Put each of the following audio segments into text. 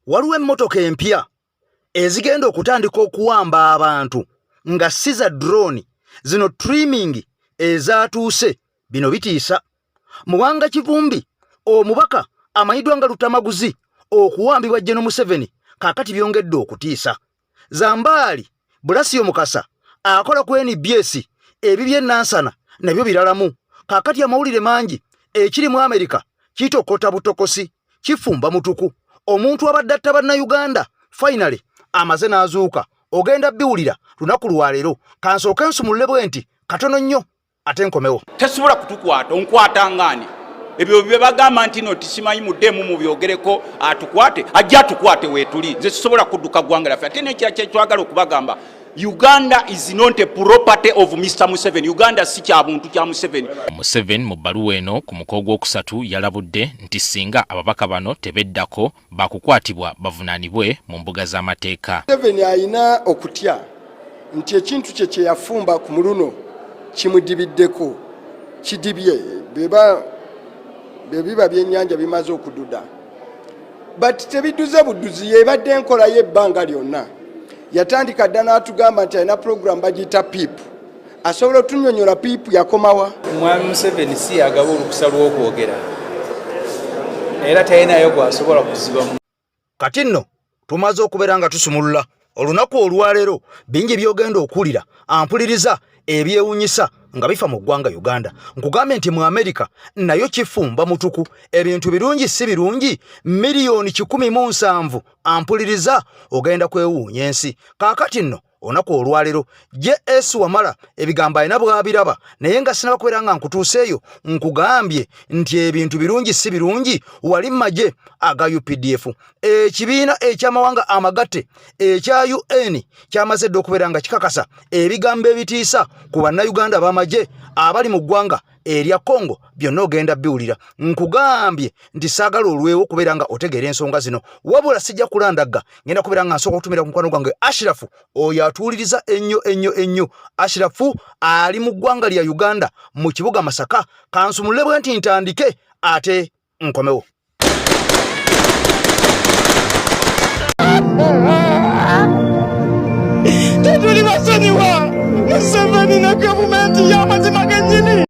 Waliwo emmotoka empya ezigenda okutandika okuwamba abantu nga si za drone zino trimming ezaatuuse. Bino bitiisa. Muwanga Kivumbi omubaka amanyiddwa nga Lutamaguzi okuwambibwa General Museveni kaakati byongedde okutiisa. Zambaali Bulasio Mukasa akola ku NBS ebibye Nansana nabyo biralamu. Kaakati amawulire mangi ekiri mu Amerika kitokota butokosi kifumba mutuku. Omuntu abadde atta Bannayuganda finally amaze n'azuuka. Ogenda biwulira lunaku lwa leero. Kansooke nsumulule bwe nti katono nnyo ate nkomewo. Tasobola kutukwata, onkwata ngani? Ebyo bye bagamba nti no tisimanyi muddeemu mubyogereko, atukwate ajja atukwate weetuli. Nze sisobola kudduka ggwanga lyaffe. Ate nekira kyetwagala okubagamba, Uganda is not a property of Mr. Museveni. Uganda si kya buntu kya Museveni. Museveni mu bbaluwa eno ku muko ogwokusatu yalabudde nti singa ababaka bano tebeddako baakukwatibwa bavunaanibwe mu mbuga z'amateeka. Museveni alina okutya nti ekintu kye kye yafumba ku muluno kimudibiddeko, kidibye bwe biba byennyanja bimaze okududa, but tebiduze buduzi. Yebadde enkola ye ebbanga lyonna. Yatandika dda n'atugamba nti alina puroguramu bagiyita PIP. Asobola otunyonyola PIP yakomawa? Mwami Museveni si yagaba olukusa lw'okwogera era talinayo gwasobola kuziba. Kati nno tumaze okubeera nga tusumulula olunaku olwaleero, bingi by'ogenda okuwulira ampuliriza ebyewunyisa nga bifa mu ggwanga Uganda. Nkugambye nti mu Amerika nayo kifumba mutuku, ebintu birungi si birungi, 170,000,000 ampuliriza ogenda kwewuunya ensi. Kaakati nno olunaku olwaleero JS Wamala ebigambo alina bw'abiraba, naye nga sinaba kubeera nga nkutuuseeyo nkugambye nti ebintu birungi si birungi wali magye aga UPDF. Ekibiina eky'amawanga amagatte ekya UN kyamaze dda okubeera nga kikakasa ebigambo ebitiisa ku bannayuganda b'amagye abali mu ggwanga erya Congo. Byonna ogenda biwulira. Nkugambye nti saagala olwewo okubeera nga otegeera ensonga zino, wabula sijja kulandagga, ngenda kubeera nga nsooka okutumira ku mukwano gwange Ashirafu oyo atuwuliriza ennyo ennyo ennyo. Ashirafu ali mu ggwanga lya Uganda mu kibuga Masaka. Kansumulule bwe nti ntandike ate nkomewo. Tetuli basonyiwa Museveni ne gavumenti y'amazima gennyini.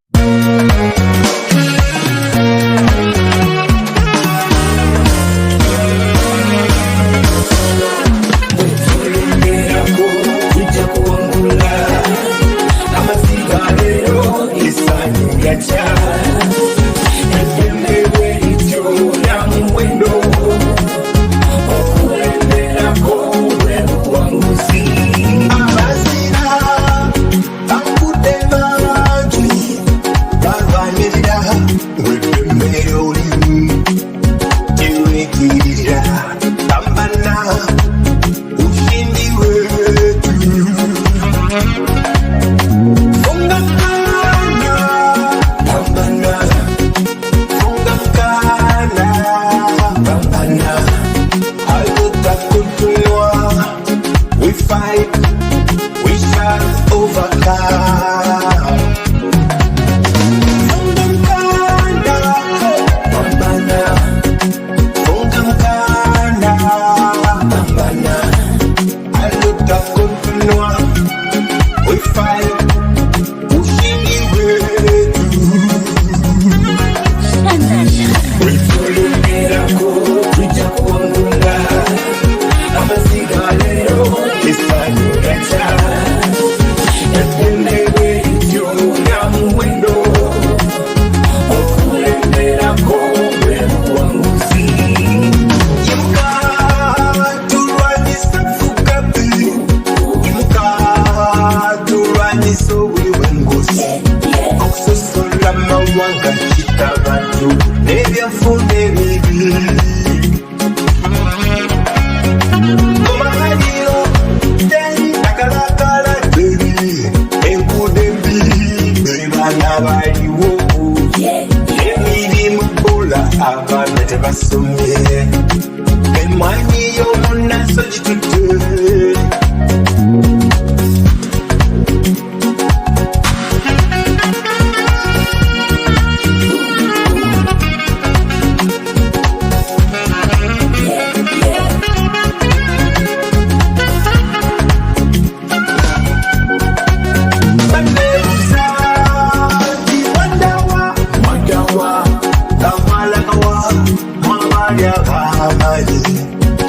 Amaanyi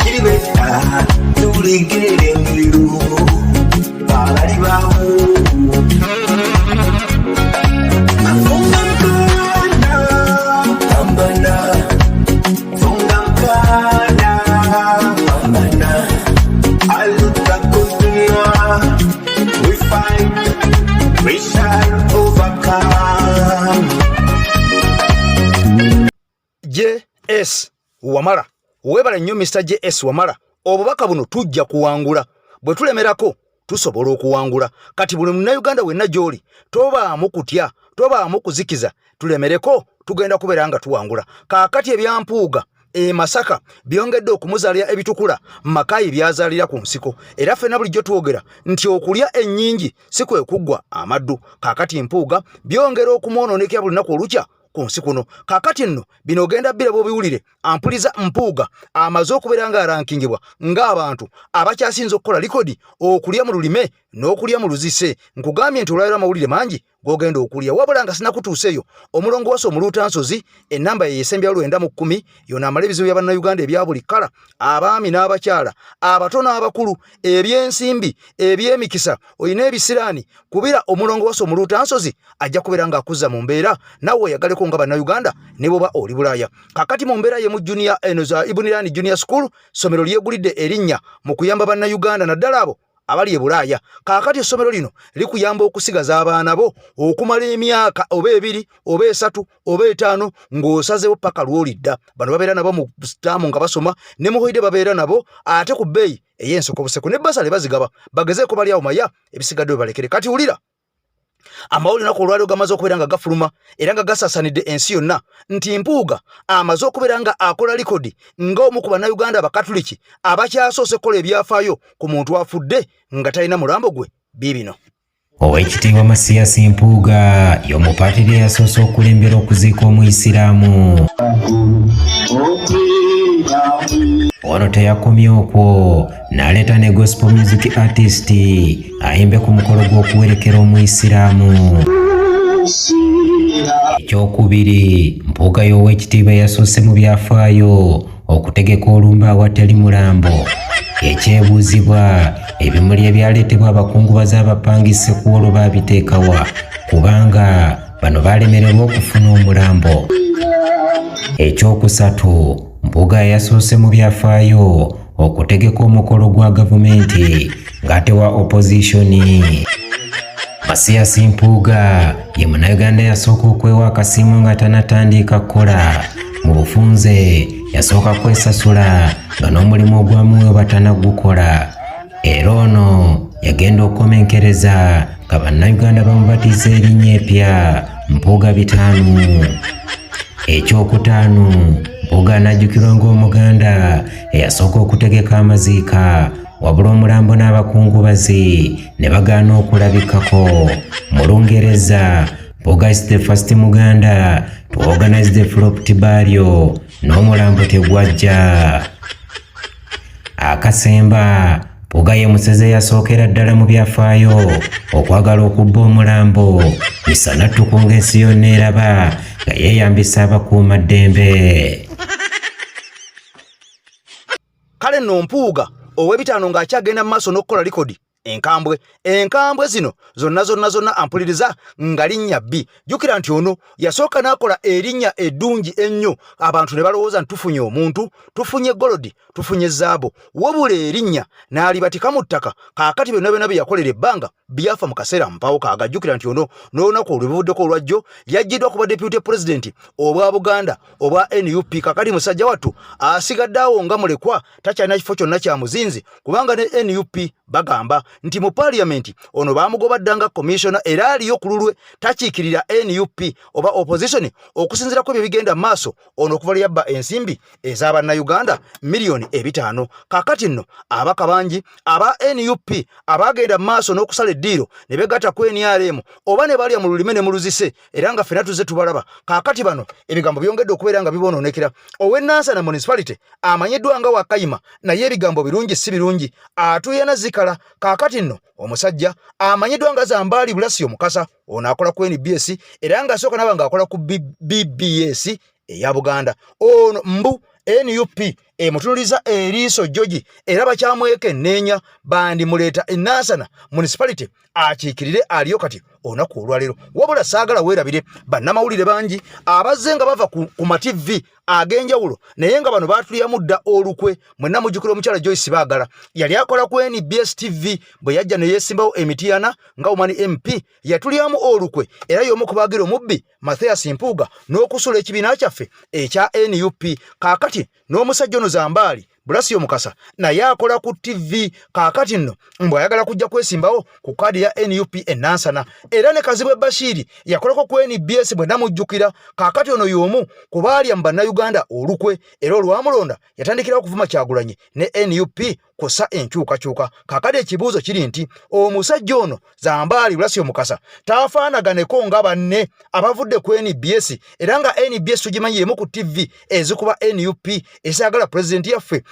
kiribeta tuligere engiru abali bamu JS Wamala webale nnyo Mr JS Wamala obubaka buno tujja kuwangula bwe tulemerako tusobola okuwangula kati buli munnayuganda wenna gy'oli tobaamu kutya tobaamu kuzikiza tulemereko tugenda kubeera nga tuwangula kaakati ebyampuuga e Masaka byongedde okumuzaalira ebitukula Makayi byazaalira ku nsiko era ffenna bulijjo twogera nti okulya ennyingi si kwe kuggwa amaddu kaakati Mpuuga byongera okumwonoonekera buli lunaku olukya ku nsi kuno kaakati nno bino ogenda bbira bw'obiwulire ampuliza Mpuuga amaze okubeera ng'arankingibwa ng'abantu abakyasinze okukola likodi okulya mu lulime n'okulya mu luzise nkugambye nti olwaliro amawulire mangi gogenda okulya wabula nga sinakutuuseeyo omulongo wasa omuluuta nsozi ennamba ye yesembya 90 yona amala ebizibu bya bannayuganda ebya buli kkala abaami n'abakyala abato n'abakulu ebyensimbi ebyemikisa olina ebisiraani kubira omulongo wasa omuluuta nsozi ajja kubeera ng'akuzza mu mbeera nawe oyagaleko nga bannayuganda ne bwoba oli bulaaya kakati mu mbeera ye mu junior eno za ibunirani junior school ssomero lyegulidde erinnya mu kuyamba bannayuganda naddala abo abali e Bulaaya. Kaakati essomero lino likuyamba okusigaza abaana bo okumala emyaka oba ebiri oba esatu oba etaano ng'osazewo paka lw'olidda. Bano babeera nabo mu sitaamu nga basoma ne mu holiday babeera nabo ate ku bbeeyi ey'ensoko buseko ne basale bazigaba bagezeeko bali awo maya ebisigadde webalekere. Kati wulira amawulire olunaku olwaliro gamaze okubeera nga gafuluma era nga gasasanidde ensi yonna nti mpuuga amaze okubeera nga akola likodi ng'omu ku bannayuganda abakatuliki abakyasoose kukola ebyafaayo ku muntu afudde nga talina mulambo gwe biibino. Oweekitiibwa Masiyasi Mpuuga y'omupaatiri eyasoose okulembera okuziika Omuyisiraamu. Ono teyakomye okwo n'aleeta ne gospel music artist ayimbe ku mukolo gw'okuwerekera Omuyisiraamu. Ekyokubiri, Mpuuga y'oweekitiibwa eyasoose mu byafaayo okutegeka olumbe awatali mulambo. Ekyebuuzibwa, ebimuli ebyaleetebwa abakungubazi abapangise ku olwo baabiteekawa kubanga bano baalemererwa okufuna omulambo. Ekyokusatu, Mpuuga yasoose mu byafaayo okutegeka omukolo gwa gavumenti ng'atewa opozisoni. Masias Mpuuga ye Munnayuganda eyasooka okwewa akasiimo nga tanatandika kukola. Mu bufunze yasooka kwesasula nga n'omulimu ogwamuweebwa tanagukola. Era ono yagenda okukomenkereza nga Bannayuganda bamubatiza erinnya epya Mpuuga Bitaano. Ekyokutaano, Mpuuga anajjukirwa ng'Omuganda eyasooka okutegeka amaziika wabula omulambo n'abakungubazi ne bagaana okulabikako. Mu Lungereza, Mpuuga is the first Muganda to organize the flopped burial n'omulambo tegwajja. Akasemba, Mpuuga ye musezi eyasookera ddala mu byafaayo okwagala okubba omulambo misana ttuku ng'ensi yonna eraba nga yeeyambisa abakuumaddembe. Kale nno Mpuuga ow'ebitaano ng'akyagenda mu maaso n'okukola likodi enkambwe enkambwe zino zonna zonna zonna ampuliriza nga linnya bbi jjukira nti ono yasooka n'akola erinnya eddungi ennyo abantu ne balowooza nti tufunye omuntu tufunye golodi tufunye zaabu wabula erinnya n'alibatika mu ttaka kaakati byonna byonna bye yakolera ebbanga byafa mu kaseera mpawo kaagajjukira nti ono n'olunaku olwe buvuddeko olwajjo yajjiddwa kuba deputy president obwa Buganda obwa NUP kakati musajja wattu asigadde awo nga mulekwa takyalina kifo kyonna kya muzinzi kubanga ne NUP bagamba nti mu parliament ono bamugoba dda nga commissioner era aliyo ku lulwe takiikirira NUP oba opposition okusinziira ku ebyo bigenda mu maaso ono okuva lwe yabba ensimbi ez'abannayuganda 5,000,000 kakati nno ababaka bangi aba NUP abaagenda mu maaso n'okusala eddiiro ne begatta ku NRM oba ne balya mu lulime ne mu luzise era nga ffena tuzze tubalaba kaakati bano ebigambo byongedde okubeera nga bibonoonekera ow'e Nansana municipality amanyiddwa nga Wakayima naye ebigambo birungi si birungi atuuyana zikala kaakati nno omusajja amanyiddwa nga Zambaali Bulasio Mukasa ono akola ku NBS era nga asooka naba ng'akola ku BBS eya Buganda ono mbu NUP emutunuliza eriiso jjogi era bakyamwekenneenya bandimuleeta e Nansana municipality akiikirire aliyo kati olunaku olwaleero. Wabula saagala weerabire bannamawulire bangi abazze nga bava ku, ku mativi ag'enjawulo naye nga bano baatulyamu dda olukwe. Mwenna mujjukira omukyala Joyce Baagala yali akola ku NBS TV bwe yajja ne yeesimbawo e Mityana nga Omani MP yatulyamu olukwe era y'omu ku baagira omubbi Mathias Mpuuga n'okusuula ekibiina kyaffe ekya NUP. Kaakati n'omusajja ono Zambaali Bulasio Mukasa naye akola ku TV kaakati nno mbu ayagala kujja kwesimbawo ku kaadi ya NUP e Nansana. Era ne Kazibwe Bashiri yakolako ku NBS bwe namujjukira. Kaakati ono y'omu ku baalya mu Bannayuganda olukwe era olwamulonda yatandikirawo okuvuma Kyagulanyi ne NUP kw'ossa enkyukakyuka. Kaakati ekibuuzo kiri nti omusajja ono Zambaali Bulasio Mukasa taafaanaganeko nga banne abavudde ku NBS era nga NBS tugimanyi y'emu ku TV ezikuba NUP ezaagala pulezidenti yaffe,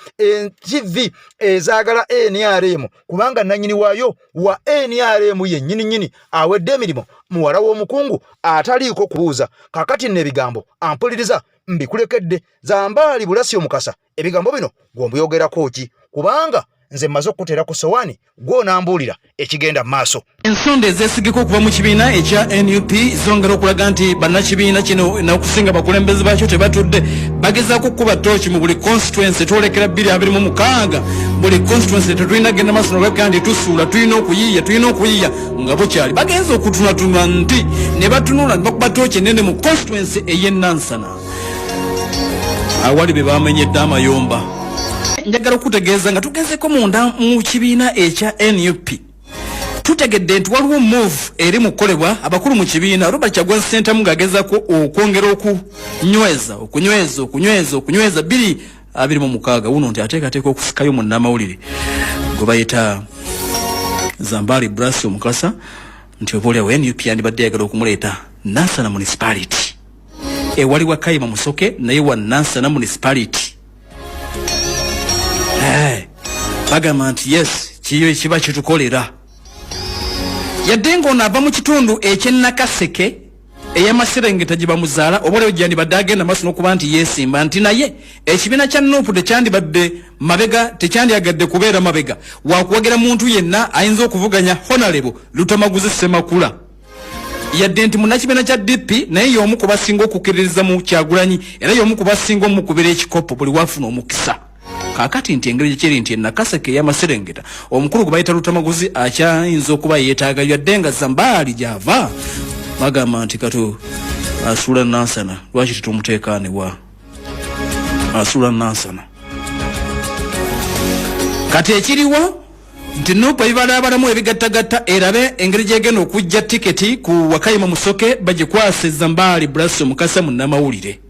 TV ezaagala NRM kubanga nannyini waayo wa NRM yennyini nnyini awedde emirimu muwala w'omukungu ataliiko kubuuza. Kaakati nno ebigambo ampuliriza mbikulekedde. Zambaali Bulasio Mukasa ebigambo bino gw'ombyogerako ki? Kubanga nze mmaze okukuteera ku sowaani gw'onambuulira ekigenda mu maaso. Ensonda ezeesigika okuva mu kibiina ekya nup zongera okulaga nti bannakibiina kino n'okusinga bakulembeze baakyo tebatudde, bagezaako okukuba ttooki mu buli constituency. Twolekera 2026, buli constituency tetulina genda maaso nolwekka nti tusuula, tulina okuyiiya, tulina okuyiiya nga bukyali. Bagenze okutunatunula nti ne batunula ne bakuba ttooki ennene mu constituency ey'e Nansana awali be bamenyedde amayumba. Njagala okutegeeza nga tugezeko munda mu kibiina ekya nup, tutegedde nti waliwo move eri mu kukolebwa abakulu mu kibiina. Robert Kyagulanyi Ssentamu ng'agezaako okwongera okunyweza okunyweza okunyweza okunyweza 2026 wuno nti ateekateeka okusikayo munnamawulire gwe bayita Zambaali Brasio Mukasa, nti oba oliawo nup yandibadde yagala okumuleeta Nansana municipality ewali wa Kayima Musoke, naye wa Nansana municipality. Hey, bagamba nti yes, kiyo kiba kitukolera yadde ng'ono ava mu kitundu eky'e Nakaseke ey'amaserengeta gye bamuzaala, oba oleo gyandibadde agenda maaso n'okuba nti yeesimba, nti naye ekibiina kya nuupu tekyandibadde mabega, tekyandyagadde kubeera mabega wakuwagira muntu yenna ayinza okuvuganya Honorable Lutamaguzi Ssemakula, yadde nti munnakibiina kya DP, naye y'omu ku basinga okukkiririza mu Kyagulanyi era y'omu ku basinga omukubira ekikopo buli wafuna omukisa. Kaakati nti engeri gyekiri nti enakaseke ey'amaserengeta omukulu gwe bayita Lutamaguzi akyayinza okuba yeetaaga, yadde nga Zambaali gy'ava, bagamba nti kato asuula Nansana, lwaki tetumuteekaaniwa asuula Nansana? Kati ekiriwo nti nup ebibalaabalamu ebigattagatta erabe engeri gyegenda okujja tiketi ku Wakayima Musoke bagikwase Zambaali Braso Mukasa munnamawulire.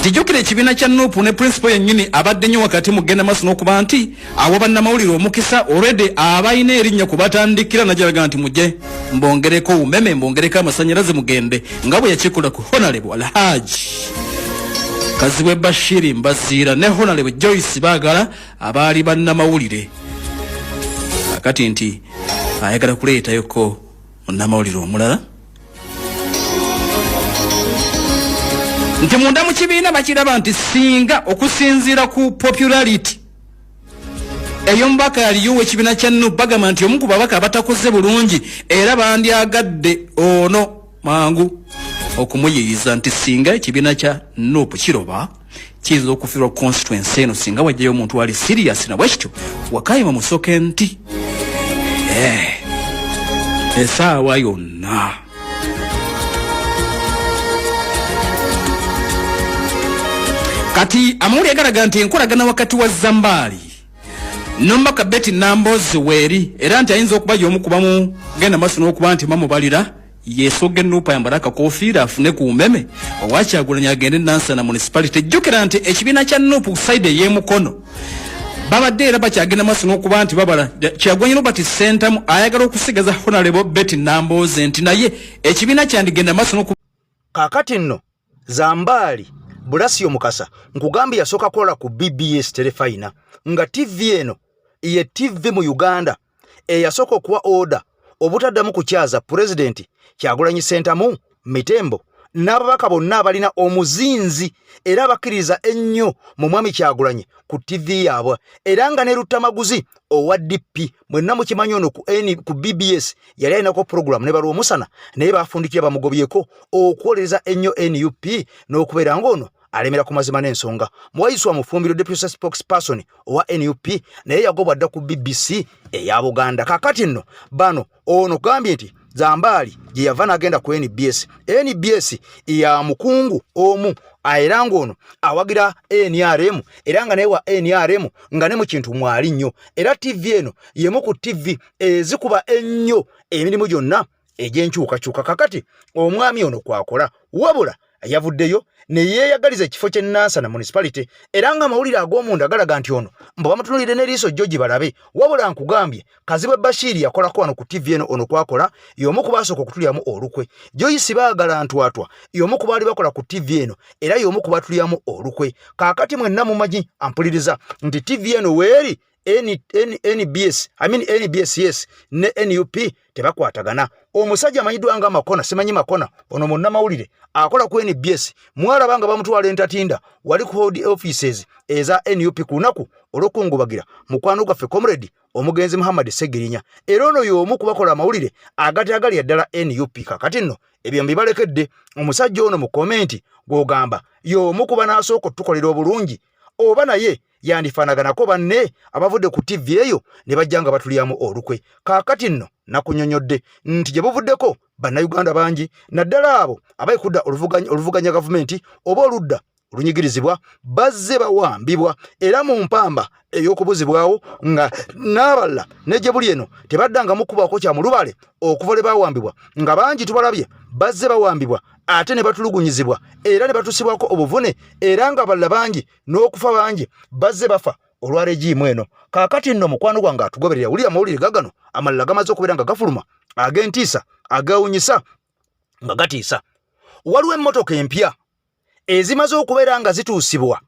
Tijjukira ekibiina kya nup ne principal yennyini abadde nnyo wakati mu kugenda maaso n'okuba nti awa bannamawulire omukisa already abalina erinnya kubatandikira, najalaga nti mujje mbongereko umeme, mbongereko amasanyalaze, mugende, nga bwe yakikola ku Honorable Alhaji Kazibwe Bashiri Mbaziira ne Honorable Joyce Baagala abaali bannamawulire. Akati nti ayagala kuleetayoko munnamawulire omulala, nti munda mu kibiina bakiraba nti singa okusinziira ku popularity ey'omubaka yaliyo ow'ekibiina kya nup, bagamba nti omu ku babaka abatakoze bulungi era bandyagadde ono mangu okumuyiyiza, nti singa ekibiina kya nup kiroba kiyinza okufiirwa constituency eno singa wajjayo omuntu ali serious. Na bwekityo Wakayima Musoke nti esaawa yonna kati amawulire galaga nti enkolagana wakati wa Zambaali nomubaka Betty Namboozi weeri, era nti ayinza okuba y'omu kubamu genda maaso n'okuba nti bamubalira yeesogga enuupu ayambale akakofiira afune ku umeme owakyagulanyi agende Nansana municipality. Jjukira nti ekibiina kya nuupu side ey'emukono babadde era bakyagenda maaso n'okuba nti babala Kyagulanyi Robert Ssentamu ayagala okusigaza Honorable Betty Nambooze, nti naye ekibiina kyandigenda maaso n'oku Kaakati nno Zambaali Bulasio Mukasa nkugambye yasooka kukola ku BBS Terefayina, nga TV eno ye TV mu Uganda eyasooka okuwa oda obutaddamu kukyaza Pulezidenti Kyagulanyi Ssentamu mitembo. n'ababaka bonna abalina omuzinzi era abakkiririza ennyo mu mwami Kyagulanyi ku ttivi yaabwe, era nga ne Luttamaguzi owa DP mwenna mukimanyi ono ku, N, ku BBS yali alinako pulogulaamu ne Balwomusana, naye baafundikira bamugobyeko okwolereza ennyo NUP n'okubeera ng'ono alemera ku mazima n'ensonga. Muwayiswa Mufumbiro, deputy spokesperson owa NUP, naye yagobwa dda ku BBC eya Buganda. Kakati nno bano ono gambye nti Zambaali gye yava n'agenda ku NBS. NBS ya mukungu omu era ng'ono awagira NRM era nga naye wa NRM nga ne mu kintu mwali nnyo, era TV eno y'emu ku TV ezikuba ennyo emirimu gyonna egy'enkyukakyuka. Kakati omwami ono kwakola, wabula yavuddeyo ne yeeyagaliza ekifo ky'e Nansana Municipality, era ng'amawulire ag'omunda galaga nti ono mbu bamutunuulire n'eriiso jjo balabe. Wabula nkugambye Kazibwe Bashiri yakolako wano ku TV eno, ono kwakola y'omu ku baasooka okutulyamu olukwe. Joyce Baagala Ntwatwa y'omu ku baali bakola ku TV eno era y'omu ku batulyamu olukwe. Kaakati mwenna mumanyi ampuliriza nti TV eno weeri N, N, NBS, I mean NBS, yes, ne NUP tebakwatagana. Omusajja amanyiddwa nga Makona, simanyi Makona, ono munnamawulire akola ku NBS, mwalaba nga bamutwala entatinda wali ku hold offices eza NUP ku lunaku olw'okungubagira mukwano gwaffe comrade omugenzi Muhammad Segirinya, era ono y'omu ku bakola amawulire agatagalya ddala NUP. Kakati nno ebyo mbibalekedde. Omusajja ono mu komenti gw'ogamba y'omu ku banaasooka otukolera obulungi, oba naye yandifaanaganako banne abavudde ku TV eyo ne bajja nga batulyamu olukwe. Kaakati nno nakunyonyodde nti gye buvuddeko bannayuganda bangi, naddala abo abali kudda oluvuganya gavumenti oba oludda olunyigirizibwa, bazze bawambibwa era mu mpamba ey'okubuzibwawo, nga n'abalala ne gye buli eno tebaddangamu kubaako kya mulubale okuva lwe bawambibwa, nga bangi tubalabye bazze bawambibwa ate ne batulugunyizibwa era ne batusibwako obuvune, era nga abalala bangi n'okufa bangi bazze bafa olwa regiimu eno. Kaakati nno mukwano gwange atugoberera, wulira amawulire gagano amalala gamaze okubeera nga gafuluma, ag'entiisa, agewunyisa, nga gatiisa. Waliwo emmotoka empya ezimaze okubeera nga zituusibwa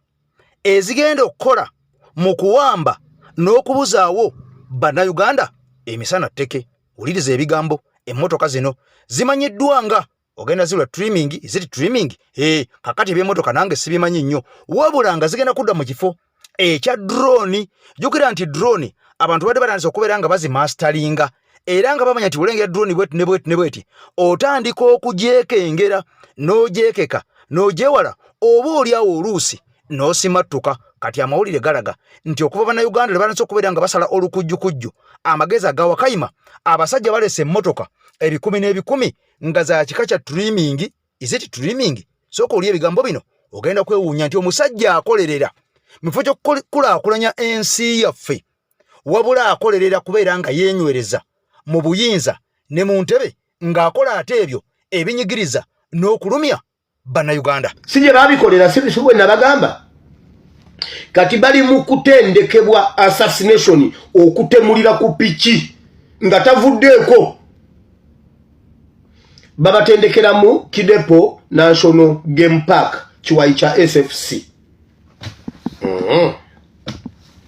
ezigenda okukola mu kuwamba n'okubuzaawo bannayuganda emisana tteke. Wuliriza ebigambo, emmotoka zino zimanyiddwa nga ogenda zirwa trimming, ziri trimming. Eh, kakati ebyemmotoka nange sibimanyi nnyo, wabula nga zigenda kudda mu kifo ekya drone. Jjukira nti drone abantu badde batandise okubeera nga bazimastalinga, era nga bamanya nti olengera drone bweti ne bweti ne bweti, otandika okugyekengera n'ogyekeka n'ogyewala, oba oliawo oluusi n'osimattuka. Kati amawulire galaga nti okuva bannayuganda lwe batandise okubeera nga basala olukujjukujju amagezi agawakayima, abasajja balese emmotoka ebikumi n'ebikumi nga za kika kya trimming. Is it trimming? Sooka oli ebigambo bino ogenda kwewuunya nti omusajja akolerera mu kifo ky'okukulaakulanya ensi yaffe, wabula akolerera kubeera nga yeenywereza mu buyinza ne mu ntebe, ng'akola ate ebyo ebinyigiriza n'okulumya bannayuganda. Si gye babikolera, si bwe nabagamba. Kati bali mu kutendekebwa assassination, okutemulira ku piki nga tavuddeeko. Babatendekera mu Kidepo National Game Park, kiwayi kya SFC.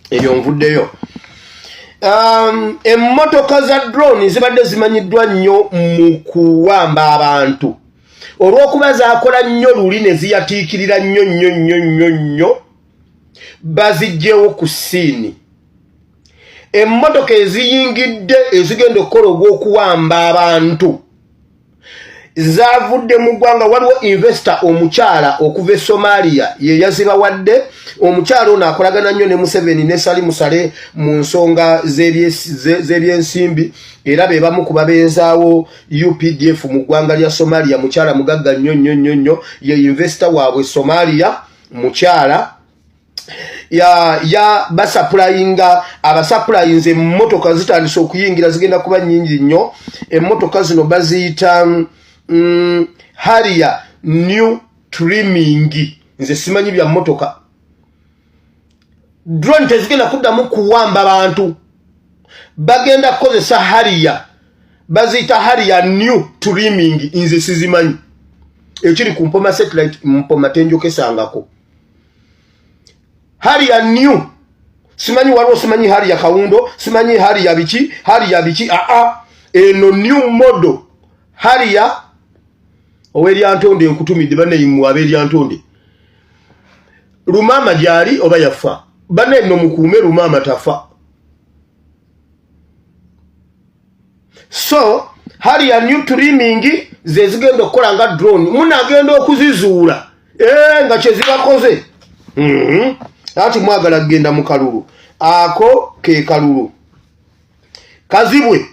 Eyo nvuddeyo. Emmotoka za drone zibadde zimanyiddwa nnyo mu kuwamba abantu olw'okuba zaakola nnyo luli ne ziyatiikirira nnyo nnyo nnyo nnyo nnyo. Bazigyewo ku siini. Emmotoka eziyingidde ezigenda okukola ogw'okuwamba abantu zavudde mu ggwanga. Waliwo investor omukyala okuva e Somalia ye yazibawadde. Omukyala ono akolagana nnyo ne Museveni ne Sali Musale mu nsonga z'ebyensimbi, era be bamu ku babeezaawo UPDF mu ggwanga lya Somalia. Mukyala mugagga nnyo nnyo nnyo nnyo, ye investor waabwe Somalia. Mukyala ya basupplyinga, abasupplyinze emmotoka zitandise okuyingira, zigenda kuba nnyingi nnyo. Emmotoka zino baziyita Harrier New Trimming. Nze simanyi bya mmotoka. Drone tezigenda kuddamu kuwamba bantu, bagenda kukozesa Harrier, baziyita Harrier New Trimming. Nze sizimanyi. Ekiri ku Mpoma Satellite, Mpoma tenjokesangako Harrier New, simanyi waliwo, simanyi Harrier Kawundo, simanyi Harrier biki, Harrier biki. Aa, eno new model Harrier. Ow'eryantonde nkutumidde banne, ab'eryantonde. Lumaama gyali oba yafa? Banne nno mukuume Lumaama tafa. So Harrier new trimming ze zigenda okukola nga drone, munagenda okuzizuula eh, nga kyezibakoze. Ati mwagala kugenda mu kalulu, ako ke kalulu kazibwe.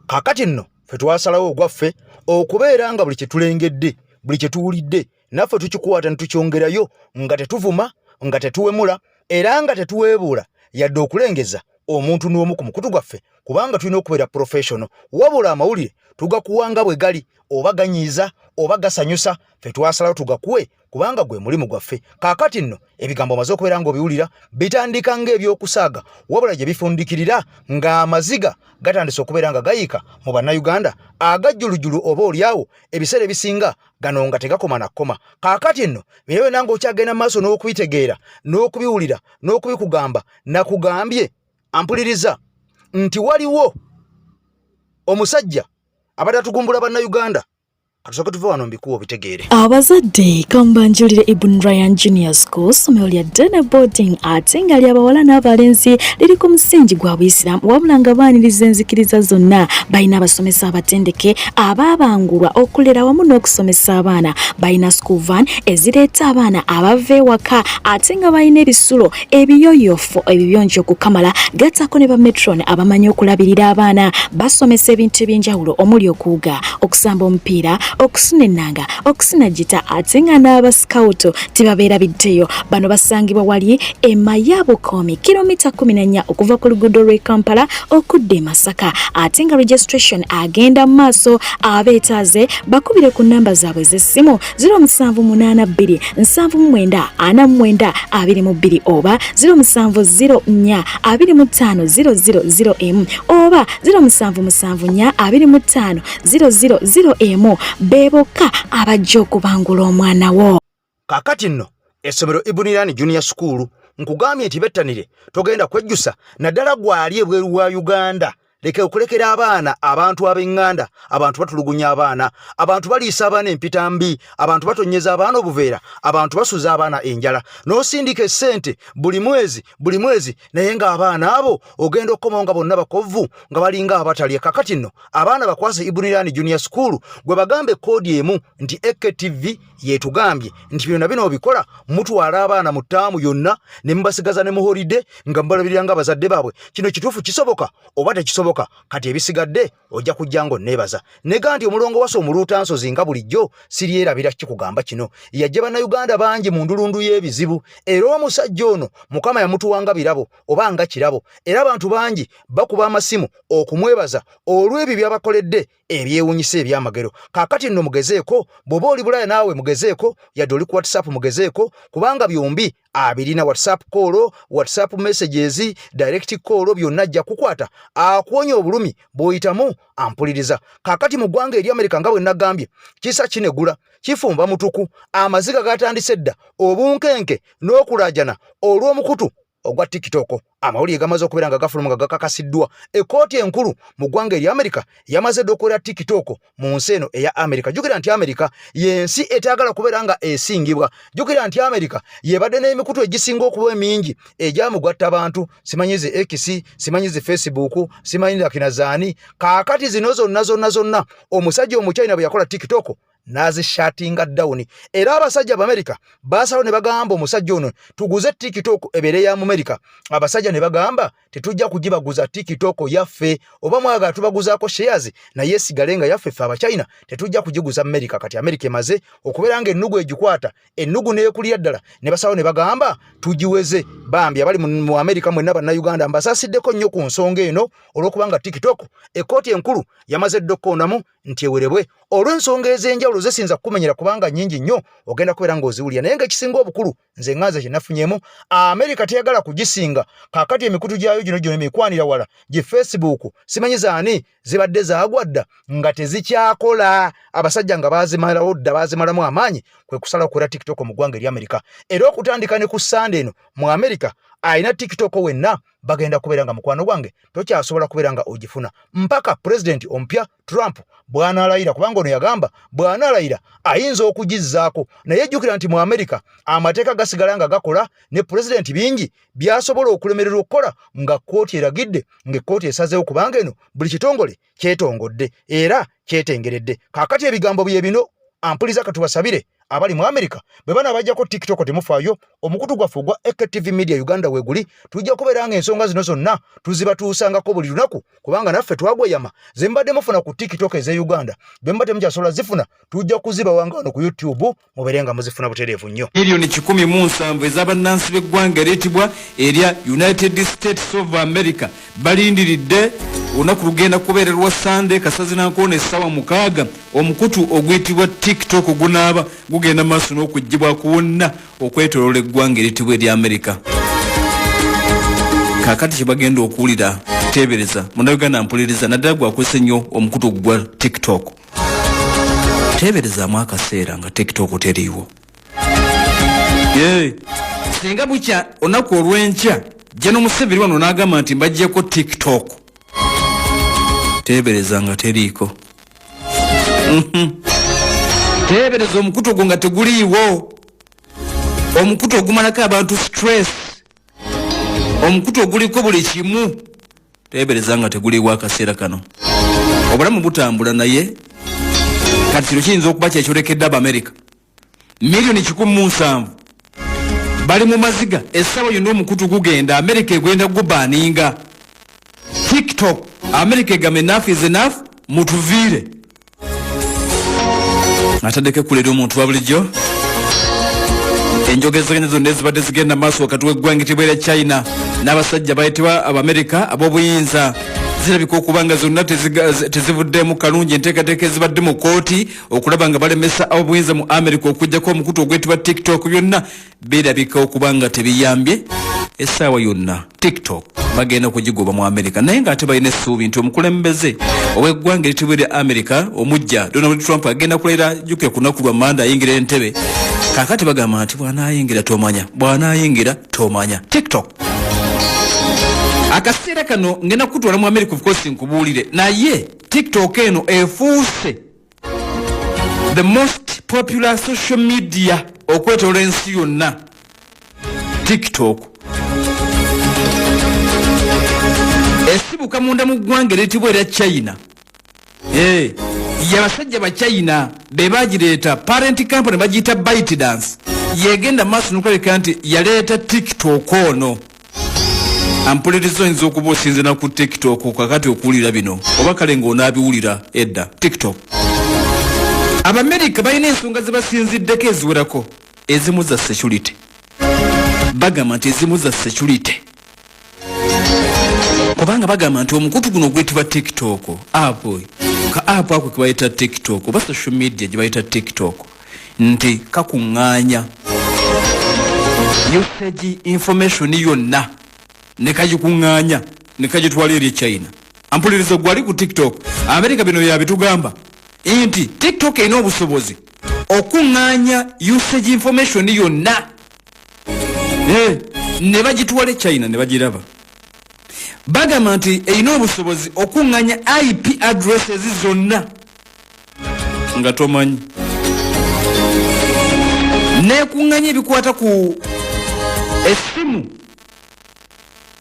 Kakati nno ffe twasalawo ogwaffe okubeera nga buli kyetulengedde, buli kyetuwulidde, naffe tukikwata ne tukyongerayo, nga tetuvuma, nga tetuwemula, era nga tetuweebuula yadde okulengeza omuntu n'omu ku mukutu gwaffe, kubanga tulina okubeera professional. Wabula amawulire tugakuwa nga bwe gali, oba ganyiiza oba gasanyusa, ffe twasalawo tugakuwe kubanga gwe mulimu gwaffe. Kaakati nno ebigambo omaze okubeera ng'obiwulira bitandika ng'ebyokusaaga, wabula gye bifundikirira ng'amaziga gatandise okubeera nga gayiika mu Bannayuganda agajjulujulu, oba olyawo ebiseera ebisinga gano nga tegakoma na kkoma. Kaakati nno bino byonna ng'okyagenda mu maaso n'okubitegeera n'okubiwulira n'okubikugamba, nakugambye ampuliriza nti waliwo omusajja abadde atugumbula Bannayuganda. Katusooke tuve wano mbikuwa obitegeere. Abazadde, kambanjulire Ibn Ryan Junior School, ssomero lya day boarding ate nga lyabawala n'abalenzi, liri ku musingi gwa Buyisiraamu wabula nga baaniriza enzikiriza zonna. Balina abasomesa abatendeke abaabangulwa okulera wamu n'okusomesa abaana. Balina school van ezireeta abaana abava ewaka, ate nga balina ebisulo ebiyoyofu ebibiyonjo okukamala, gattako ne ba matron abamanyi okulabirira abaana. Basomesa ebintu ebyenjawulo omuli okuwuga, okusamba omupiira, okusuna ennanga, okusuna gita, ate nga n'abasikawutu tebabeerabiddeyo. Bano basangibwa wali e Mayabukomi, kilomita 14 okuva ku luguudo lw'e Kampala okudda e Masaka, ate nga registration agenda mu maaso. Abeetaaze bakubire ku namba zaabwe ez'essimu 0782 79 49 22 oba 0704 25 000 oba 0774 25 000. Be bokka abajja okubangula omwana wo. Kaakati nno essomero Ibunirani Junior School, nkugambye nti bettanire, togenda kwejjusa, naddala gwali ebweru wa Uganda. Leka okulekera abaana abantu ab'eŋŋanda. Abantu batulugunya abaana, abantu baliisa abaana empita mbi, abantu batonyeza abaana obuveera, abantu basuza abaana enjala, n'osindika essente buli mwezi buli mwezi, naye ng'abaana abo ogenda okukomawo nga bonna bakovvu, nga balinga abatalya. Kakati nno abaana bakwase Ibunirani Junior School, gwe bagamba ekkoodi emu nti AKTV yetugambye nti byonna bino obikola, mutwala abaana mu ttaamu yonna ne mubasigaza ne mu holiday nga mubalabirira nga abazadde baabwe. Kino kituufu, kisoboka oba tekisoboka? Kati ebisigadde ojja kujja ng'onneebaza. Nega nti omulongo wasa omuluutansozi nga bulijjo siryerabira kikugamba kino, yajja Bannayuganda bangi mu ndulundu y'ebizibu, era omusajja ono Mukama yamutuwanga birabo oba nga kirabo, era abantu bangi bakuba amasimu okumwebaza olw'ebyo byabakoledde ebyewunyisa ebyamagero. Kaakati nno mugezeeko, bw'oba oli Bulaaya naawe mugezeeko, yadde oli ku WhatsApp mugezeeko, kubanga byombi abirina: WhatsApp call, WhatsApp messages, direct call, byonna ajja kukwata akuwonya obulumi bw'oyitamu. Ampuliriza, kaakati mu ggwanga eri Amerika, nga bwe nagambye, kisa kinegula kifumba mutuku, amaziga gatandise dda, obunkenke n'okulaajana olw'omukutu ogwa TikTok. Amawulire gamaze okubeera nga gafuluma nga gakakasiddwa. Ekkooti enkulu mu ggwanga erya Amerika yamaze dda okuwera TikTok mu nsi eno eya Amerika. Jjukira nti Amerika y'ensi etayagala kubeera nga esingibwa. Jjukira nti Amerika yebadde n'emikutu egisinga okuba emingi egyamugatta bantu, simanyi zi X, simanyi zi Facebook, simanyi akina zaani. Kaakati zino zonna zonna zonna omusajja Omuchina bwe yakola TikTok n'azishatinga down, era abasajja Abamerika baasalawo ne bagamba omusajja ono, "Tuguze TikTok ebeere ya Mumerika." Abasajja ne bagamba, "Tetujja kugibaguza, TikTok yaffe, oba mwagala tubaguzaako shares, naye esigale nga yaffe, ffe Abachina tetujja kugiguza Amerika." Kati Amerika emaze okubeera nga ennugu egikwata, ennugu neekulira ddala, ne basalawo ne bagamba, "Tugiweze." Bambi abali mu Amerika mwenna Bannayuganda, mbasaasiddeko nnyo ku nsonga eno, olw'okubanga TikTok ekkooti enkulu yamaze dda okkondamu nti ewerebwe olw'ensonga ez'enjawulo zesinza kukumenyera, kubanga nnyingi nnyo ogenda kubeera ng'oziwulira. Naye ng'ekisinga obukulu, nze ŋŋanze kye nafunyeemu, Amerika teyagala kugisinga. Kaakati emikutu gyayo gino gyona emikwanira wala gi Facebook, simanyi zaani, zibadde zaagwa dda nga tezikyakola. Abasajja nga baazimalawo dda, baazimalamu amaanyi, kwe kusala okukola TikTok mu ggwanga erya Amerika. Era okutandika ne ku Sande eno mu Amerika, alina tiktok wenna bagenda kubeera nga mukwano gwange tokyasobola kubeera nga ogifuna mpaka pulezidenti omupya Trump bw'anaalayira, kubanga ono yagamba bw'anaalayira ayinza okugizzaako. Naye jjukira nti mu Amerika amateeka gasigala nga gakola, ne pulezidenti bingi by'asobola okulemererwa okukola nga kkooti eragidde, ng'ekkooti esazeewo, kubanga eno buli kitongole kyetongodde era kyetengeredde. Kaakati ebigambo bye bino ampuliza, katubasabire abali mu Amerika bwe banaabajjako TikTok temufaayo, omukutu gwaffe ogwa AKTV Media Uganda weeguli, tujja kubeera nga ensonga zino zonna tuzibatuusangako buli lunaku, kubanga naffe twagweyama. Ze mubadde mufuna ku TikTok ez'e Uganda bwe muba temukyasobola zifuna, tujja kuzibawanga wano ku YouTube mubeere nga muzifuna butereevu nnyo. Miliyoni 107 ez'abannansi b'eggwanga eriyitibwa erya United States of America balindiridde olunaku lugenda kubeera lwa Sande kasazi nankoona essaawa 6, omukutu oguyitibwa TikTok gunaaba gugenda maaso n'okuggyibwako wonna okwetoloola eggwanga eritibwa erya Amerika. Kaakati kyebagenda okuwulira, teebereza Munnayuganda mpuliriza, naddala gwakozesa ennyo omukutu gwa TikTok, teeberezaamu akaseera nga TikTok teriiwo. Singa bukya olunaku olw'enkya Jeno Museveni wano n'agamba nti mbaggyeko TikTok, teebereza nga teriiko. Teebereza omukutu ogwo nga teguliiwo, omukutu ogumalako abantu stress, omukutu oguliko buli kimu, teebereza nga teguliiwo. Akaseera kano obulamu butambula, naye kati kino kiyinza okuba kyekyolekedde Abamerika miliyoni 107 bali mu maziga. Essaawa yonna omukutu gugenda, Amerika egenda gubaninga TikTok. Amerika egamba enough is enough, mutuviire. Ataddeko ekkula eri omuntu wa bulijjo. Enjogezeganya zonna ezibadde zigenda maaso wakati w'eggwanga etibwa erya China n'abasajja bayitibwa Abamerika ab'obuyinza zirabika okuba nga zonna tezivuddeemu kalungi. Enteekateeka ezibadde mu kooti okulaba nga balemesa ab'obuyinza mu Amerika okuggyako omukutu ogwetibwa TikTok, byonna birabika okuba nga tebiyambye. Essaawa yonna TikTok bagenda kugigoba mu Amerika, naye ng'ate balina essuubi nti omukulembeze ow'eggwanga eritibwa erya Amerika omujja Donald Trump agenda kulayira, jjukira ku lunaku lwa Manda ayingira entebe. Kaakati bagamba nti bw'anaayingira tomanya, bw'anaayingira tomanya TikTok. Akaseera kano ngenda kukutwala mu Amerika, of course nkubuulire, naye TikTok eno efuuse the most popular social media okwetoola ensi yonna. TikTok esibuka munda mu ggwanga eritibwa erya China. Yabasajja ba China be bagireeta. Parent company bagiyita ByteDance, yegenda maaso nokulabika nti yaleeta TikTok ono. Ampuliriza, oyinza okuba osinzira ku TikTok kakati okuwulira bino, oba kale ng'onaabiwulira edda. TikTok, Abamerika balina ensonga ze basinziddeko eziwerako. Ezimu za security, bagamba nti ezimu za security, kubanga bagamba nti omukutu guno ogwetibwa TikTok app, ka app ako kebayita TikTok oba social media gye bayita TikTok, nti kakuŋŋaanya usage information yonna ne kagikuŋŋaanya ne kagitwala eri e China. Ampuliriza, gwali ku TikTok, Amerika bino yabitugamba nti TikTok erina obusobozi okuŋŋaanya usage information yonna ne bagitwala e China ne bagiraba. Bagamba nti erina obusobozi okuŋŋaanya IP addresses zonna nga tomanyi, nekuŋŋanya ebikwata ku essimu,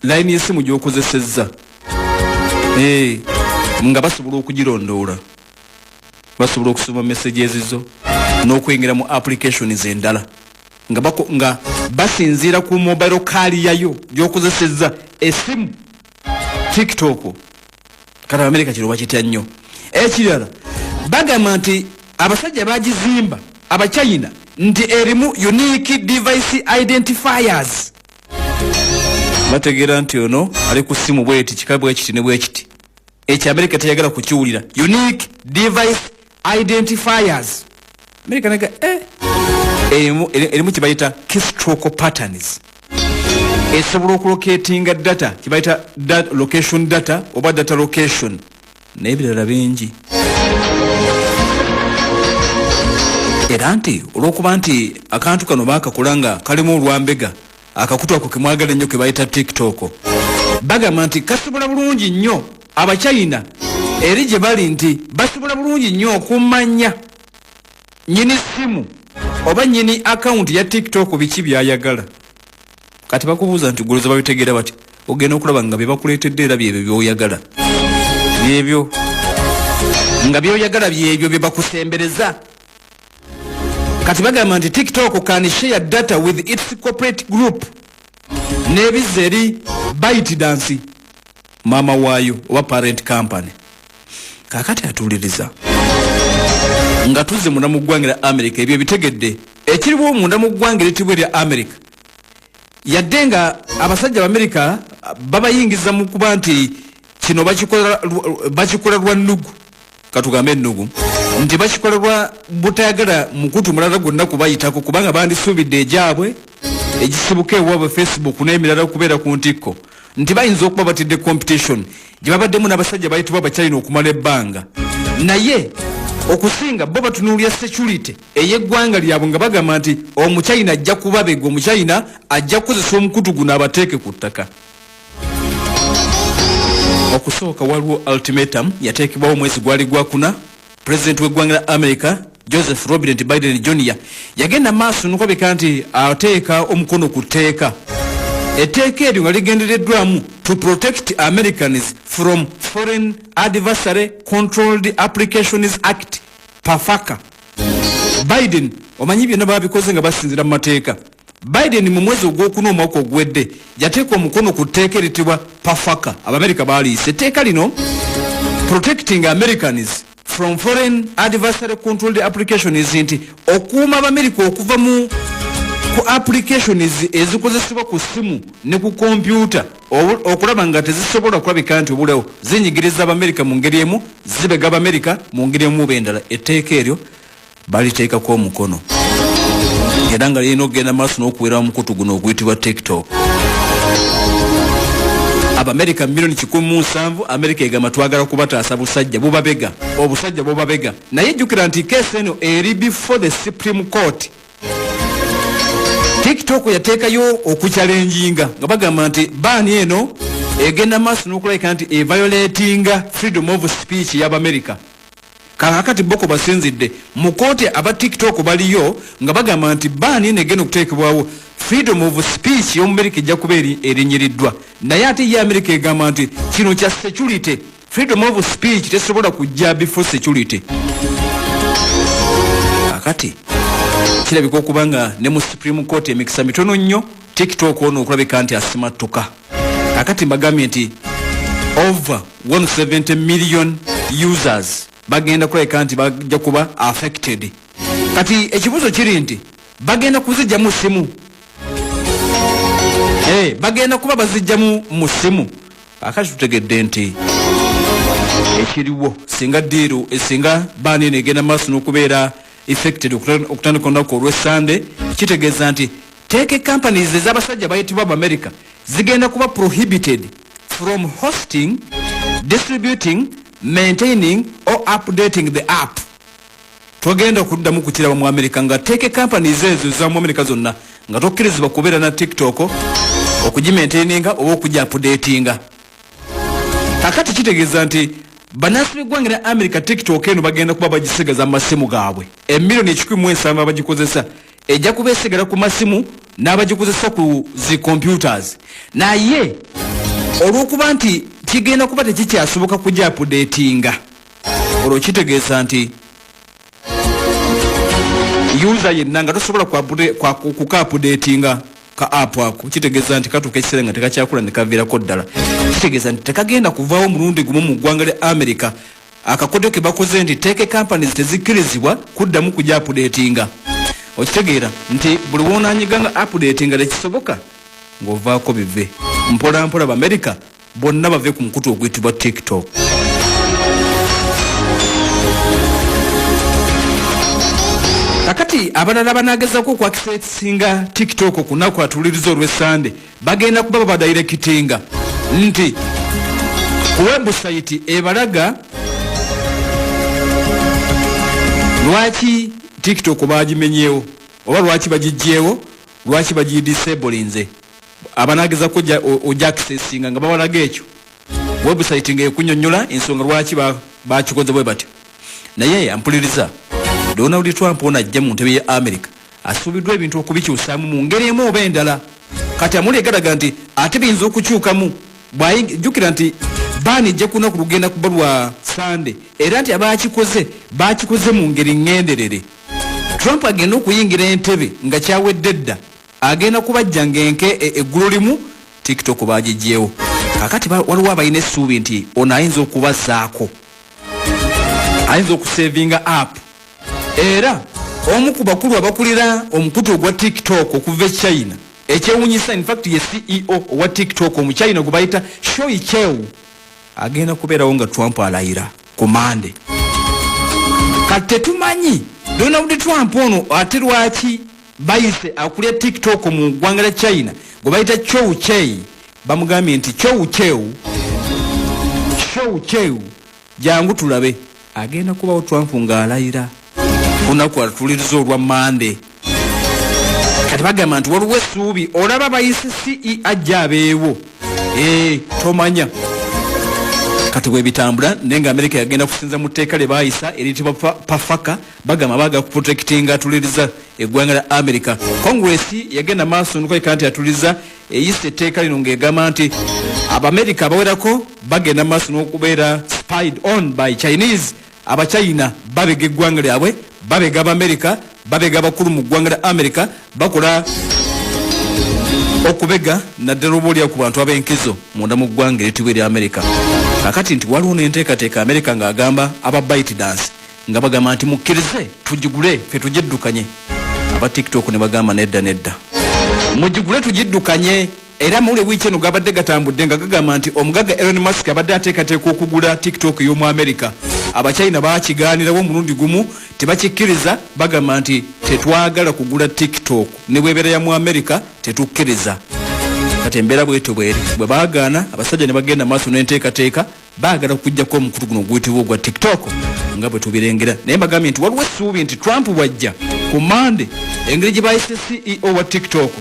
layini y'essimu gy'okozesezza, nga basobola okugirondoola, basobola okusoma messages zo n'okuyingira mu applications endala nga basinziira ku mobile carrier yo gy'okozesezza essimu. TikTok kati Abamerika kino bakitya nnyo. Ekirala, bagamba nti abasajja bagizimba Abachina nti erimu unique device identifiers, bategeera nti ono ali ku ssimu bweti, kika bwekiti ne bwekiti. Ekyo Amerika teyagala kukiwulira. Unique device identifiers, Amerika nega erimu kyebayita keystroke patterns, esobola okulocatinga data, kyebayita location data oba data location n'ebirala bingi. Era nti olwokuba nti akantu kano bakakola nga kalimu olwambega. Akakutu ako kemwagala ennyo ke bayita TikTok, bagamba nti kasobola bulungi nnyo Abachina eri gye bali nti basobola bulungi nnyo okumanya nyini simu oba nyini akawunti ya TikTok biki byayagala. Kati bakubuuza nti goloza babitegeera bati, ogenda okulaba nga byebakuleetedde era byebyo byoyagala, byebyo nga byoyagala byebyo byebakusembereza. Kati bagamba nti TikTok can share data with its corporate group n'ebizza eri ByteDance, maama waayo oba parent company. Kakati atuuliriza nga tuzze munda mu ggwanga lya America, ebyo ebitegedde ekiriwo munda mu ggwanga eritibwa erya America, yadde nga abasajja b'Amerika babayingiza mu kuba nti kino bakikola lwa nnugu, katugambe ennugu, nti bakikola lwa butayagala mukutu mulala gwonna kubayitako, kubanga bandisuubidde egyabwe egisibuka ewaabwe Facebook n'emirala okubeera ku ntikko, nti bayinza okuba batidde competition gye babaddemu n'abasajja bayitibwa Abachina okumala ebbanga. Naye okusinga bo batunuulya security ey'eggwanga lyabwe, nga bagamba nti Omuchina ajja kubabega, Omuchina ajja kukozesa omukutu guno abateeke ku ttaka. Okusooka waliwo ultimatum yateekebwawo omwezi gwali gwakuna. Pulezidenti w'eggwanga la America Joseph Robert Biden Jr yagenda maaso nokwabika nti ateeka omukono ku tteeka, etteeka eryo nga ligendereddwamu to protect Americans from Foreign Adversary Controlled Applications Act, PAFACA. Biden, omanyi byonna babikoze nga basinzira mu mateeka. Biden mu mwezi ogwokuna omwaka oguwedde yateeka omukono ku tteeka eritibwa PAFACA. Abamerika baliise etteeka lino, Protecting Americans from Foreign Adversary Controlled Applications, nti okuuma Abamerika okuva mu ku applications ezikozesebwa ku ssimu ne ku kompyuta, okulaba nga tezisobola kulabika nti obulewo zinyigiriza Abamerika mu ngeri emu, zibega Abamerika mu ngeri emu oba endala. Etteeka eryo baliteekako omukono era nga lirina okugenda maaso n'okuwera omukutu guno oguyitibwa TikTok. Abamerika miliyoni 170, Amerika egamba twagala kubataasa busajja bubabega, obusajja bubabega. Naye jjukira nti keesi eno eri before the Supreme Court. TikTok yateekayo okuchallenginga nga bagamba nti ban eno egenda maaso n'okulabika nti eviolatinga freedom of speech y'Abamerika. Kakakati boko basinzidde mu kooti, aba TikTok baliyo nga bagamba nti ban eno egenda okuteekebwawo, freedom of speech y'Omumerika ejja kuba erinyiriddwa. Naye ate ye Amerika egamba nti kino kya security, freedom of speech tesobola kujja before security. Kakati kirabika okuba nga ne mu Supreme Court emikisa mitono nnyo TikTok ono okulabika nti asimattuka. Kakati mbagambye nti over 170 million users bagenda kulabika nti bajja kuba affected. Kati ekibuuzo kiri nti bagenda kuzijjamu simu? Bagenda kuba bazijjamu mu simu. Akati tutegedde nti ekiriwo, singa deal, singa ban eno egenda maaso n'okubeera effected okutandika olunaku olw'Essande, kitegeeza nti tech companies ez'abasajja bayitibwa Abamerika zigenda kuba prohibited from hosting, distributing, maintaining or updating the app. Togenda kuddamu kukiraba mu America nga tech companies ezo eza mu America zonna nga tokkirizibwa kubeera na TikTok, okugimaintaininga oba okugiupdatinga. Kakati kitegeeza nti bannansi b'eggwanga lya America TikTok eno bagenda kuba bagisigaza mu masimu gaabwe. Emiliyoni 170 abagikozesa, ejja kuba esigala ku masimu n'abagikozesa ku zi computers. Naye olw'okuba nti kigenda kuba tekikyasoboka kugiupdatinga, olwo kitegeeza nti user yenna nga tosobola kukaupdatinga ka app ako, kitegeeza nti katuuka ekiseera nga tekakyakula ne kaviirako ddala. Kitegeeza nti tekagenda kuvaawo omulundi gumu mu ggwanga lya America. Akakodyo ke bakoze nti tech companies tezikkirizibwa kuddamu kugiupdatinga. Okitegeera nti buli woonanyiga nga update nga tekisoboka, ng'ovaako bive mpola mpola, Bamerika bonna bave ku mukutu oguyitibwa TikTok. Kakati abalala banagezako okwakisesinga TikTok ku naku atuliriza olw'Essande, bagenda kuba babadirectinga nti ku webusayiti ebalaga lwaki TikTok bagimenyeewo oba lwaki bagijjeewo, lwaki bagidisablinze. abanagezako ojja accessinga nga babalaga ekyo website nga ekunyonyola ensonga lwaki bakikoze bwe batyo. Naye ampuliriza, Donald Trump ono ajja mu ntebe ya America asuubiddwa ebintu okubikyusaamu mu ngeri emu oba endala. Kati amuli egalaga nti ate biyinza okukyukamu bwajjukira nti baani ejja ku lunaku lugenda kuba lwa Sande, era nti abakikoze bakikoze mu ngeri ŋŋenderere. Trump agenda okuyingira entebe nga kyawedde dda, agenda kubajja ng'enke eggulo limu TikTok bagiggyewo. Kakati waliwo abalina essuubi nti ono ayinza okubazzaako, ayinza okusevinga app. Era omu ku bakulu abakulira omukutu ogwa TikTok okuva e China, ekyewunyisa infact ye CEO owa TikTok omuchina gwe bayita Shoi Cheu, agenda kubeerawo nga Trump alayira ku Mande. Kati tetumanyi Donald Trump ono ate lwaki bayise akulya TikTok mu ggwanga lya China gwe bayita Chou Chei, bamugambye nti Chou Cheu, Chou Cheu jangu tulabe. Agenda kubawo Trump ng'alayira lunaku atuliriza olwa Mande. Kati bagamba nti waliwo essuubi, olaba bayise CE ajja abeewo, tomanya kati bwebitambula. Naye nga Amerika yagenda kusinza mu tteeka lye baayisa eriyitibwa PAFAKA, bagamba baagala kuprotectinga atuliriza eggwanga lya Amerika. Congress yagenda maaso nokweka nti atuliriza eyisa etteeka lino ng'egamba nti Abamerika abawerako bagenda maaso n'okubeera spied on by Chinese. Abachina babega eggwanga lyabwe, babega Abamerika, babega abakulu mu ggwanga lya Amerika, bakola okubega naddala oba olya ku bantu ab'enkizo munda mu ggwanga eritibwa erya Amerika. Kakati nti waliwo n'enteekateeka Amerika ng'agamba aba ByteDance nga bagamba nti mukkirize tugigule ffe tugiddukanye. Aba TikTok ne bagamba nedda nedda, mugigule tugiddukanye. Era amawulire wiiki eno gabadde gatambudde nga gagamba nti omugagga Elon Musk abadde ateekateeka okugula TikTok ey'omu Amerika. Abachina bakigaanirawo omulundi gumu, tebakikkiriza, bagamba nti tetwagala kugula TikTok ne bw'ebeera ya mu Amerika, tetukkiriza. Kati embeera bwetyo bweri, bwe baagaana abasajja ne bagenda maaso n'enteekateeka, baagala okuggyako omukutu guno oguyitibwa ogwa TikTok nga bwe tubirengera. Naye mbagambye nti waliwo essuubi nti Trump bw'ajja ku Mande, engeri gye bayise CEO wa TikTok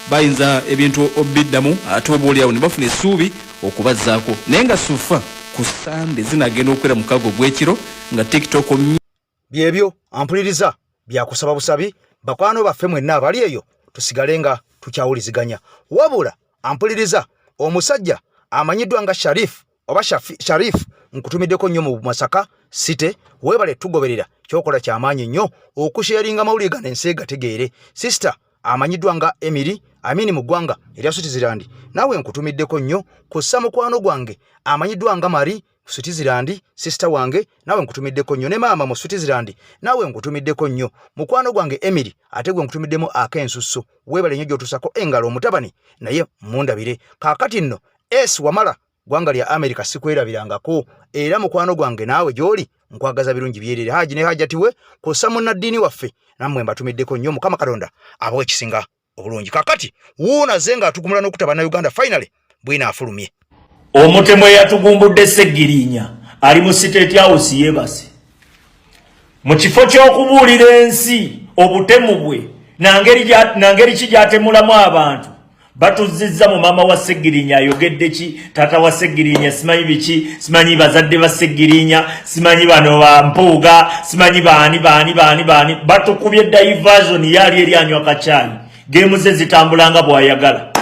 bayinza ebintu obiddamu, ate oba oliawo ne bafuna essuubi okubazzaako. Naye nga sufa ku Sande zinagenda okwera mukago ogw'ekiro nga TikTok. Byebyo ampuliriza, byakusaba busabi bakwano baffe mwenna abali eyo tusigale nga tukyawuliziganya. Wabula ampuliriza, omusajja amanyiddwa nga Sharif oba Sharif, nkutumiddeko nnyo mu Masaka City, weebale tugoberera, kyokola kyamaanyi nnyo okusharinga amawulire gano ensi egategeere. Sister amanyiddwa nga Emily Amini mu ggwanga erya Switzerland, naawe nkutumiddeko nnyo. Kussa mukwano gwange amanyiddwa nga Marie Switzerland, sister wange naawe nkutumiddeko nnyo, ne maama mu Switzerland naawe nkutumiddeko nnyo. Mukwano gwange Emily ate gwe nkutumiddemu ak'ensusso, weebale nnyo gy'otuusako engalo omutabani naye mundabire. Kaakati nno S Wamala ggwanga lya Amerika sikwerabirangako, era mukwano gwange naawe gy'oli nkwagaza birungi byerere. Haji ne Hajati we kw'ossa munnaddiini waffe nammwe mbatumiddeko nnyo, Mukama Katonda abawe ekisinga obulungi. Kakati wuuna ze nga atugumula n'okutta Bannayuganda, finally bwino afulumye. Omutemu eyatugumbudde Ssegirinya ali mu State House yeebase. Mu kifo ky'okubuulira ensi obutemu bwe nangeri ki gy'atemulamu abantu, batuzzizza mu maama wa Ssegirinya ayogedde ki, taata wa Ssegirinya simanyi biki, simanyi bazadde ba Ssegirinya, simanyi bano ba Mpuuga, simanyi baani baani baani baani. Batukubye diversion, ye ali eri anywa kacaayi, geemu ze zitambula nga bw'ayagala,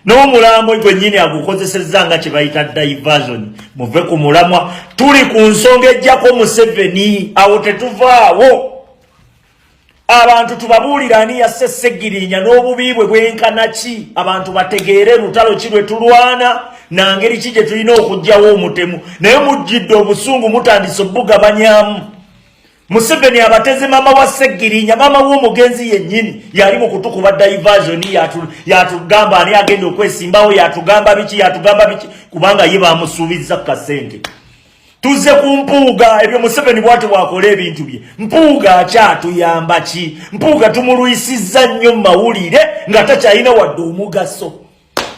n'omulambo gwennyini agukozesezza nga kye bayita diversion. Muve ku mulamwa, tuli ku nsonga ejjako Museveni, awo tetuvaawo. Abantu tubabuulira ani yasse Ssegirinya n'obubi bwe bwenkana ki, abantu bategeere lutalo ki lwe tulwana na ngeri ki gye tulina okuggyawo omutemu. Naye mujjidde obusungu, mutandise obugabanyamu. Museveni abateze maama wa Ssegirinya, maama w'omugenzi yennyini yali mu kutukuba diversion, yatugamba ani agenda okwesimbawo, yatugamba biki, yatugamba biki, kubanga ye bamusuubizza kasente. Tuzze ku Mpuuga, ebyo Museveni bwati bwakola ebintu bye. Mpuuga akyatuyamba ki? Mpuuga tumulwisizza nnyo mu mawulire nga takyalina wadde omugaso,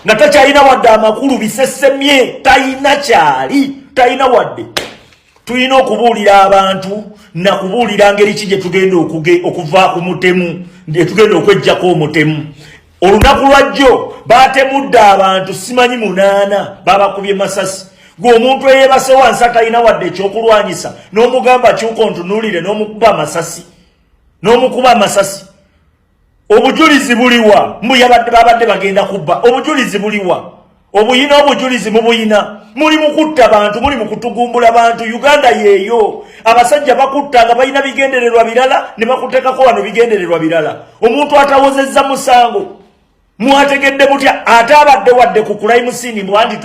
nga takyalina wadde amakulu, bisesemye, talina kyali, talina wadde. Tulina okubuulira abantu nakubuulira ngeri ki gye tugenda okuva ku mutemu, gye tugenda okweggyako omutemu. Olunaku lwajjo batemudde abantu simanyi munaana, babakubye masasi. Gwe omuntu eyebase wansi atalina wadde ekyokulwanyisa n'omugamba kyuka ontunuulire, n'omukuba amasasi, n'omukuba amasasi. Obujulizi buliwa? Mbu yabadde babadde bagenda kubba. Obujulizi buliwa? Obuyina obujulizi mubuyina. Muli mukutta bantu, muli mukutugumbula bantu. Uganda yeeyo. Abasajja bakutta nga balina bigendererwa birala, ne bakuteekako wano bigendererwa birala. Omuntu atawozezza musango mwategedde mutya? Ate abadde wadde ku crime scene mbwa nti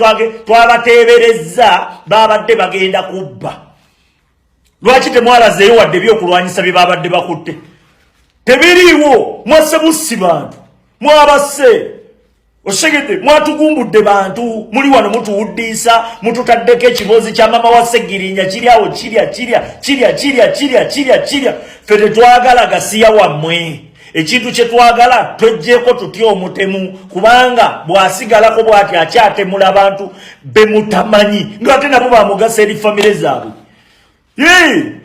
twabateeberezza babadde bagenda kubba. Lwaki temwalazeeyo wadde ebyokulwanyisa bye babadde bakutte? Tebiriiwo. Mwasse bussi bantu, mwabasse. Osegedde, mwatugumbudde bantu. Muli wano mutuwuddiisa, mututaddeko ekiboozi kya mama wa Segirinya kiri awo kirya kirya kirya kirya kirya kirya kirya. Ffe tetwagala gasiya wammwe. Ekintu kye twagala, tweggyeko tutya omutemu, kubanga bw'asigalako bw'ati akyatemula abantu bemutamanyi, ng'ate nabo bamugasa eri famire zaabwe.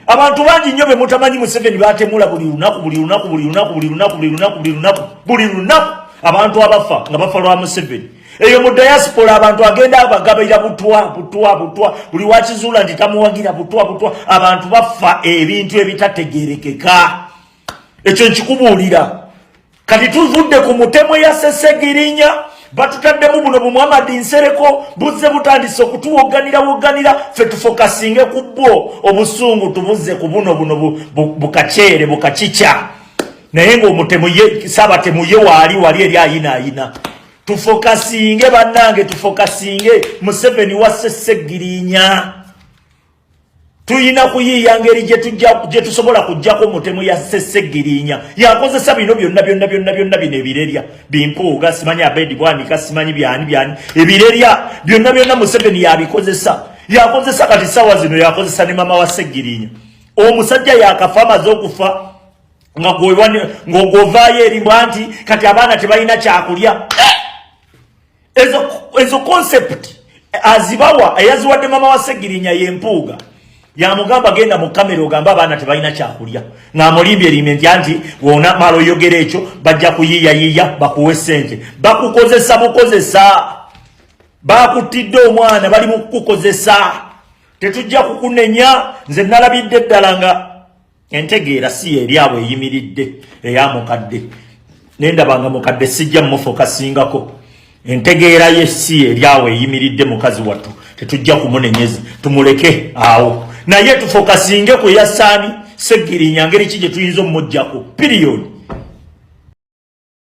Abantu bangi nnyo bemutamanyi Museveni batemula buli lunaku, buli lunaku, buli lunaku, buli lunaku, buli lunaku, buli lunaku, buli lunaku. Abantu abafa nga bafa lwa Museveni. Eyo mu diaspora abantu agenda abagabira butwa, butwa, butwa. Buli wakizuula nti tamuwagira, butwa, butwa. Abantu bafa ebintu ebitategerekeka. Ekyo nkikubuulira. Kati tuvudde ku mutemu eyasse Segirinya, batutaddemu buno bumuhamadi Nsereko buzze butandise okutuwogganira wogganira. Ffe tufokasinge ku bwo, obusungu tubuzze ku buno buno bukaceere bukakica. Naye ng'omutemu ye, saabatemu ye waali wali eri ayinaayina. Tufokasinge bannange, tufokasinge. Museveni wasse Segirinya, tuyina kuyiiya ngeri gye tusobola kujjako mutemu yasse Segirinya. Yakozesa bino byonna byonna byonna byonna, bino ebirerya bimpuuga, simanyi Abedi Bwanika, simanyi byani byani, ebirerya byonna byonna Museveni yabikozesa, yakozesa. Kati sawa zino yakozesa ne mama wa Segirinya. Omusajja yakafa, amaze okufa, nga ng'ogovaayo erimbwa nti kati abaana tebalina kyakulya. Ezo concept azibawa, eyaziwadde mama wa Segirinya yempuuga. Yamugamba, "Genda mu kamera ogambe abaana tebalina kyakulya," ng'amulimbye erimye nti anti wona mala oyogera ekyo bajja kuyiiyayiiya bakuwe sente. Bakukozesa bukozesa. Bakuttidde omwana, bali mu kukukozesa. Tetujja kukunenya. Nze nalabidde ddala nga entegeera si eri abo eyimiridde eya mukadde, nendaba nga mukadde sijja mufokasingako. Entegeera ye si eri awo eyimiridde. Mukazi wattu tetujja kumunenyeza, tumuleke awo, naye tufokasinge ku yasaani Segirinya, ngeri ki gye tuyinza omumuggyako, period.